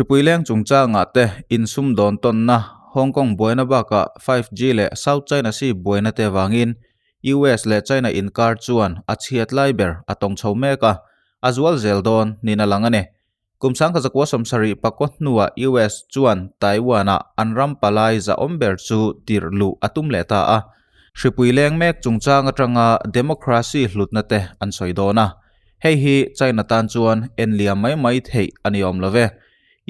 Hripui leng chungchangah te insumdawn tawnna, Hong Kong buaina bakah 5G leh South China Sea buaina te vangin US leh China inkar chuan a chhiat lai ber a tawng chho mek a, a zual zel dawn niin a lang a ni. Kum 1979 hnuah US chuan Taiwan-ah an ram palai zahawm ber chu tirh luh a tum leh ta a. Hripui leng mek chungchang atanga democracy hlutna te an sawi dawn a. Hei hi China tan chuan en liam mai mai theih a ni awm lo ve.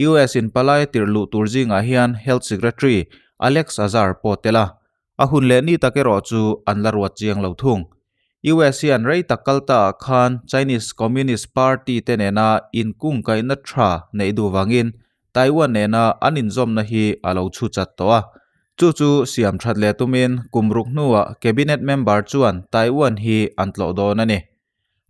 US in palai tirh luh tur zingah hian Health Secretary Alex Azar pawh tel a. A hun leh ni tak erawh chu an la ruat chiang lo thung. US hian rei tak kal ta ah khan Chinese Communist Party te nena inkungkaihna tha neih duh vangin Taiwan nena an inzawmna hi a lo chhu chat tawh a. Chu chu siam that leh tumin kum ruk hnuah Cabinet member chuan Taiwan hi an tlawh dawn a ni.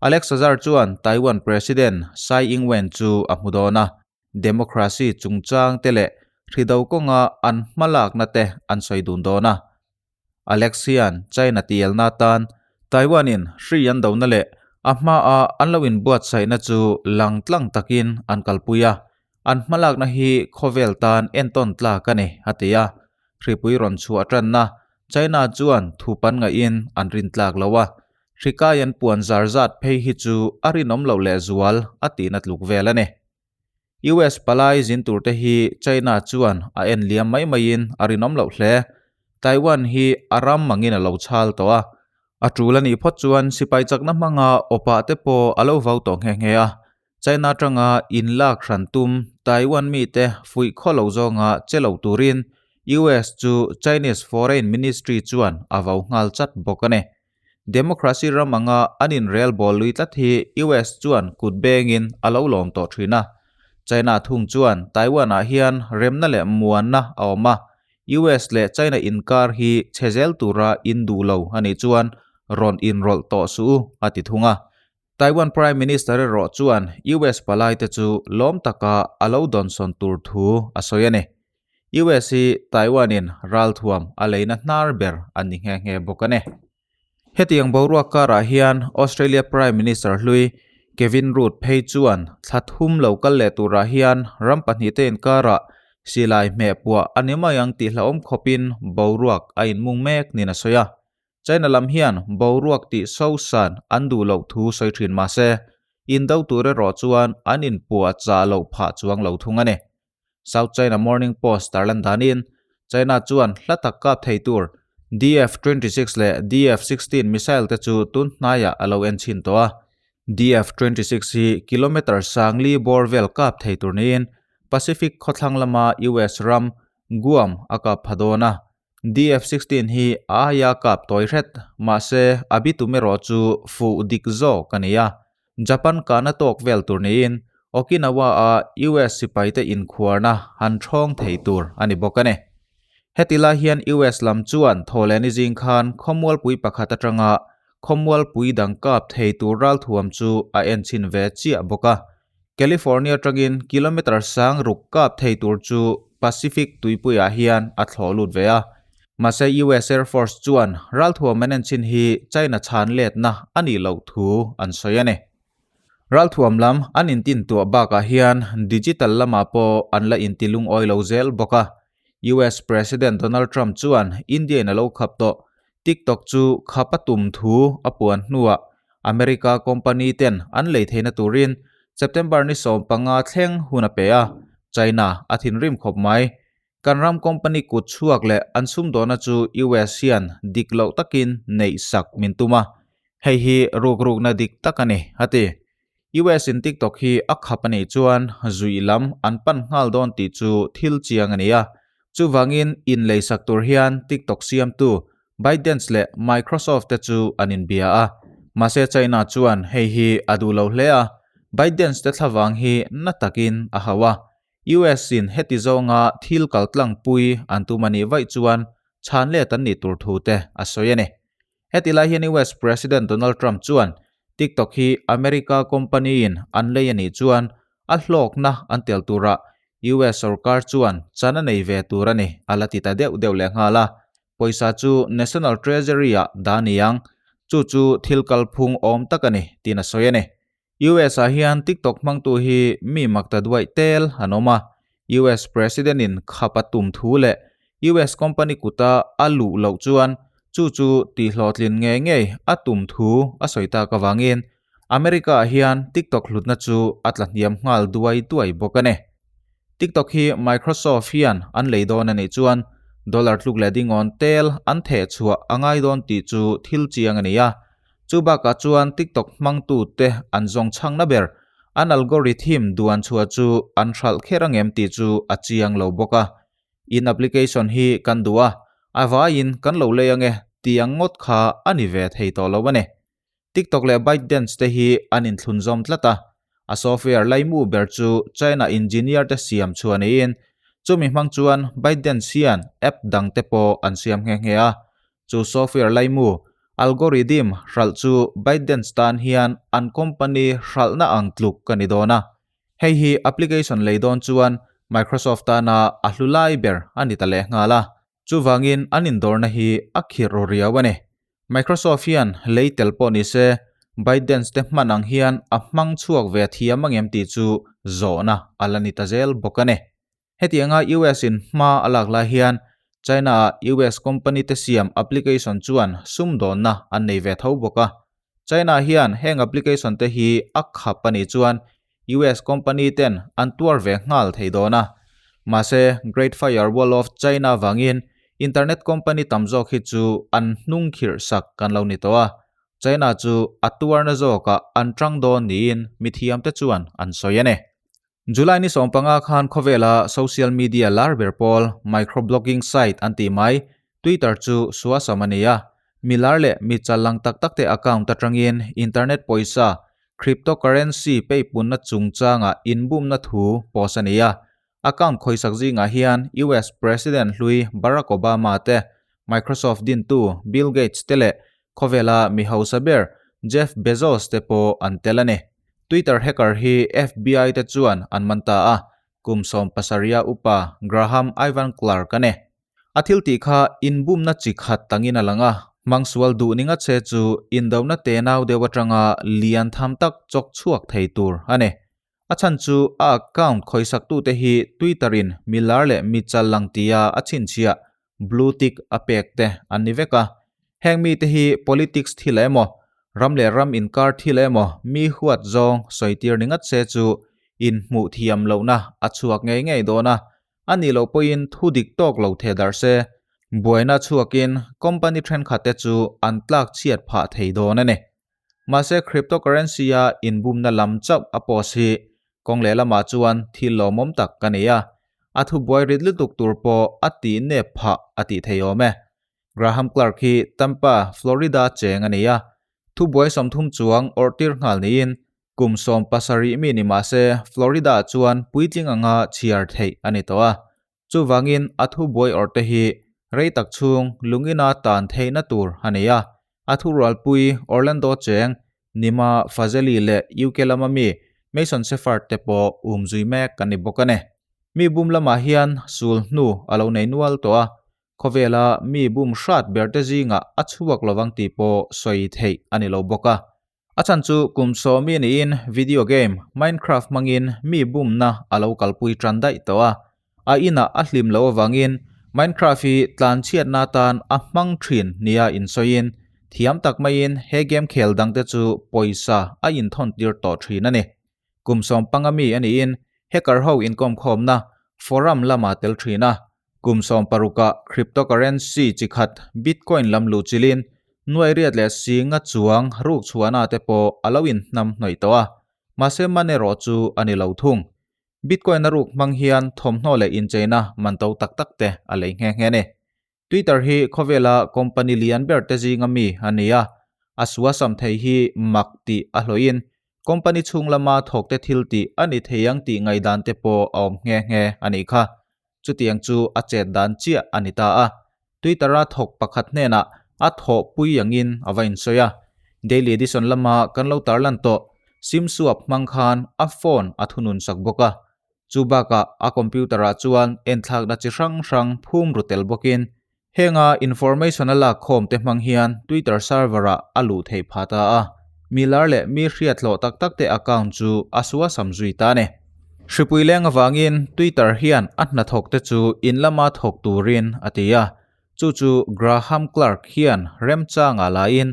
Alex Azar chuan Taiwan President Tsai Ing-wen chu a hmu dawn a. Democracy chungchang te leh hrido kawnga an hmalakna te an sawi dun dawn a. Alex hian China tielna atan Taiwan in hri an dona leh a hmaa an lo inbuatsaihna chu lang tlang takin an kalpui a, an hmalakna hi khawvel tan entawn tlak a ni, a ti a. Hripui rawn chhuah tanna China chuan thu pan ngaihin an rin tlak lo a, hrikai an puan zar zat phei hi chu a rinawm loh lehzual a tihna tluk vel a ni. US palai zin tur te hi China chuan a en liam mai maiin a rinawm loh hle. Taiwan hi a ram angin a lo chhal tawh a. A tul a nih phawt chuan sipai chakna hmanga awpah te pawh a lo vau tawh nghe nghe a. China atanga inlak hran tum Taiwan mite fuih khaw lo zawnga che lo turin US chu Chinese Foreign Ministry chuan a vau nghal chat bawk a ni. Democracy ram anga an inrel bawl lui tlat hi US chuan kut bengin a lo lawm tawh thin a. China thung chuan Taiwan-ah hian remna leh muanna a awm a, US leh China inkar hi chhe zel tura induh lo a nih chuan rawn inrawlh tawh suh u, a ti thung a. Taiwan Prime Minister erawh chuan US palaite chu lawm taka a lo dawnsawn tur thu a sawi a ni. US hi Taiwan-in ralthuam a leina hnar ber a ni nghe nghe bawk a ni. Hetiang boruak karah hian Australia Prime Minister hlui Kevin Rudd phei chuan thla thum lo kal leh turah hian ram pahnihte inkarah silai hmeh puah a ni mai ang tih hlauhawm khawpin boruak a inmung mek niin a sawi a. China lam hian boruak tih sosan an duh loh thu sawi thin mah se, indo tur erawh chuan an inpuah chah loh phah chuang lo thung a ni. South China Morning Post tarlan danin China chuan hla tak kap thei tur DF-26 leh DF-16 missile te chu tun hnaiah a lo en chhin tawh a. DF-26 hi kilometer sangli bawr vel kap thei tur niin Pacific khawthlang lama US ram Guam a kap pha dawn a. DF-16 hi a aia kap tawi hret, mahse a bitum erawh chu fuh dik zawk a ni a. Japan kahna tawk vel tur niin Okinawa-a US sipaite inkhuarna han ṭhawng thei tur a ni bawk a ni. Heti lai hian US lam chuan thawhlehni zing khan khawmualpui pakhat aṭanga khawmualpui dang kap thei tur ralthuam chu a enchhin ve chiah bawk a. California atangin kilometre sang ruk kap thei tur chu Pacific tuipuiah hian a thlawh lut ve a. Mahse US Air Force chuan ralthuam an enchin hi China chhan letna a nih loh thu an sawi a ni. Ralthuam lam an intintuah bakah hian digital lamah pawh an la intilungawi lo zel bawk a. US President Donald Trump chuan India in a lo khap tawh TikTok chu khap a tum thu a puan hnuah America company ten an lei theihna turin September ni 15 thleng hun a pe a, China a thinrim khawp mai. Kan ram company kut chhuak leh an sumdawhna chu US hian dik loh takin neih sak min tum a, hei hi rukrukna dik tak a ni, a ti. US in TikTok hi a khap a nih chuan zuih lam an pan nghal dawn tih chu thil chiang a ni a. Chuvangin inleisak tur hian TikTok siamtu ByteDance leh Microsoft te chu an inbia a. Mahse China chuan hei hi a duh lo hle a, ByteDance te thlavang hi na takin a hauh a. US in heti zawnga thil kaltlangpui an tum a nih vaih chuan chhan let an nih tur thu te a sawi a ni. Heti lai hian US President Donald Trump chuan TikTok hi America company in an lei a nih chuan a hlawkna an tel turah US sorkar chuan chan a nei ve tur a ni a la ti ta deuh deuh leh nghal a. Pawisa chu National Treasury ah dah ni ang, chu chu thil kalphung awm tak a ni tiin a sawi a ni. US ah hian TikTok hmangtu hi mi mak ta duaih tel an awm a. US President in khap a tum thu leh US company kuta a luh loh chuan chu chu tihhlawhtlin ngei ngei a tum thu a sawi tak avangin America ah hian TikTok hlutna chu a tla hniam nghal duai duai bawk a ni. TikTok hi Microsoft hian an lei dawn a nih chuan dollar tluk leh dingawn tel an theh chhuah a ngai dawn tih chu thil chiang a ni a. Chu bakah chuan TikTok hmangtute an zawng chhangna ber an algorithm duan chhuah chu an hralh kher angem tih chu a chiang lo bawk a. In application hi kan duh a, a vaiin kan lo lei ange tih ang ngawt kha a ni ve thei tawh lo a ni. TikTok leh ByteDance te hi an inthlunzawm tlat a, a software laimu ber chu China engineer te siam chhuah niin chumi hmang chuan ByteDance hian app dang te pawh an siam nghe nghe a. Chu software laimu, algorithm, hralh chu ByteDance tan hian an company hralhna ang tluk a ni dawn a. Hei hi application lei dawn chuan Microsoft tana a hlu lai ber a ni ta lehnghal a, chuvangin an indawrna hi a khirh ru riau a ni. Microsoft hian lei tel pawh ni se, ByteDance te hman ang hian a hmang chhuak ve thiam angem tih chu zawhna a la ni ta zel bawk a ni. Hetianga US in hma a lak lai hian China ah US company te siam application chuan sumdawnna an nei ve tho bawk a. China hian heng application te hi a khap a nih chuan US company ten an tuar ve nghal thei dawn a. Mahse, Great Firewall of China vangin internet company tam zawk hi chu an hnung khirh sak kan lo ni tawh a. China chu a tuarna zawkah an tang dawn niin mithiamte chuan an sawi a ni. July ni 15 khan khawvela social media lar ber pawl microblogging site an tih mai Twitter chu suasam a ni a. Mi lar leh mi challang tak tak te account atangin internet pawisa Cryptocurrency peipunna chungchanga inbumna thu post a ni a. Account khawisak zingah hian US President hlui Barack Obama te, Microsoft dintu Bill Gates te leh khawvela mi hausa ber Jeff Bezos te pawh an tel a ni. Twitter hacker hi FBI te chuan an man ta a, kum 17 upa Graham Ivan Clark a ni. A thil tih kha inbumna chi khat tangin a lang a, hmangsual duh ni ngat se chu indona tenau deuh atanga lian tham tak chawk chhuak thei tur a ni. A chhan chu a account khawisaktute hi Twitter-in mi lar leh mi chal lang tia a chhinchhiah blue tick a pek te an ni vek a. Heng mite hi politics thil emaw, ram leh ram inkar thil emaw mi huat zawng sawitir ni ngat se chu inhmuh thiam lohna a chhuak ngei ngei dawn a, A nih loh pawhin thu dik tawk lo theh darh se, buaina chhuakin company thenkhat te chu an tlak chhiat phah thei dawn a ni. Mahse cryptocurrency-a inbumna lam chauh a post hi kawng lehlamah chuan thil lawmawm tak ka nei a, a thubuai rit lutuk tur pawh a tih nep phah a tih thei awm e. Graham Clark hi Tampa, Florida cheng a ni a, thubuai 30 chuang awrh tir nghal niin Kum 17 mi ni mah se, Florida chuan puitling anga chhiar theih a ni tawh a. Chuvangin a thubuai awrhte hi rei tak chhung lungina tan theihna tur a nei a. A thurualpui Orlando cheng Nima Fazeli leh UK lama mi Mason Sheppard te pawh umzui mek an ni bawk a ni. Mi bum lamah hian sul hnu a lo nei nual tawh a, khawvela mi bum hrat berte zingah a chhuak lovang tih pawh sawi theih a ni lo bawk a. A chhan chu kum sawmi niin video game Minecraft hmangin mi bumna a lo kalpui tan daih tawh a. A inah a hlim loh avangin Minecraft hi tlanchhiatna atan a hmang thin nia insawiin thiam tak maiin he game khel dangte chu pawisa a inthawntir tawh thin a ni. Kum 15 mi a niin hacker ho inkawmkhawmna forum lama tel thin a. Kum 16ah cryptocurrency chi khat Bitcoin lam luh chilin nuai riat leh singa chuang ruk chhuahna te pawh a lo inhnam hnawih tawh a, mahse man erawh chu a ni lo thung. Bitcoin a ruk hmang hian thawmhnaw leh incheina man to tak tak te a lei nghe nghe a ni. Twitter hi khawvela company lian ber te zinga mi a ni a, a suasam thei hi mak tih a hlawhin company chhung lama thawkte thil tih a ni thei ang tih ngaihdan te pawh a awm nghe nghe a nih kha. Chutiang chu a chet dan chiah a ni ta a. Twitter-a thawk pakhat hnenah a thawhpui angin a va insawi a. Daily Edition lama kan lo tarlan tawh sim swap hmang khan a phone a thunun sak bawk a. Chu bakah a computer-ah chuan enthlakna chi hrang hrang phum ru tel bawkin henga information a lak khawm te hmang hian Twitter server-ah a luh theih phah ta a. Mi lar leh mi hriathlawh tak tak te account chu a suasam zui ta a ni. Hripui leng avangin Twitter hian a hnathawkte chu in lama thawk turin a ti a, chu chu Graham Clark hian remchangah lain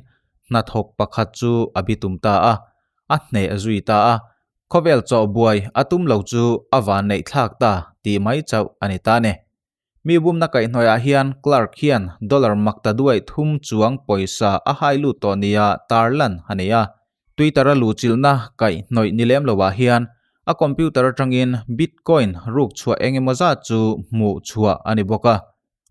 hnathawk pakhat chu a bitum ta a, a hneh zui ta a, khawvel chawhbuai a tum lo chu a vanneih thlak ta tih mai chauh a ni ta ni. Mi bumna kaihhnawihah hian Clark hian dollar makta duai thum chuang pawisa a hai lut tawh nia tarlan a nei a. Twitter-a luhchilhna kaihhnawih ni lem loah hian a computer atangin Bitcoin ruk chhuah eng emaw zat chu hmuh chhuah a ni bawk a.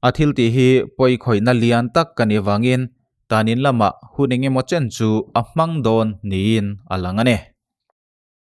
A thil tih hi pawikhawihna lian tak ka nih avangin tanin lamah hun eng emaw chen chu a hmang dawn niin a lang a ni.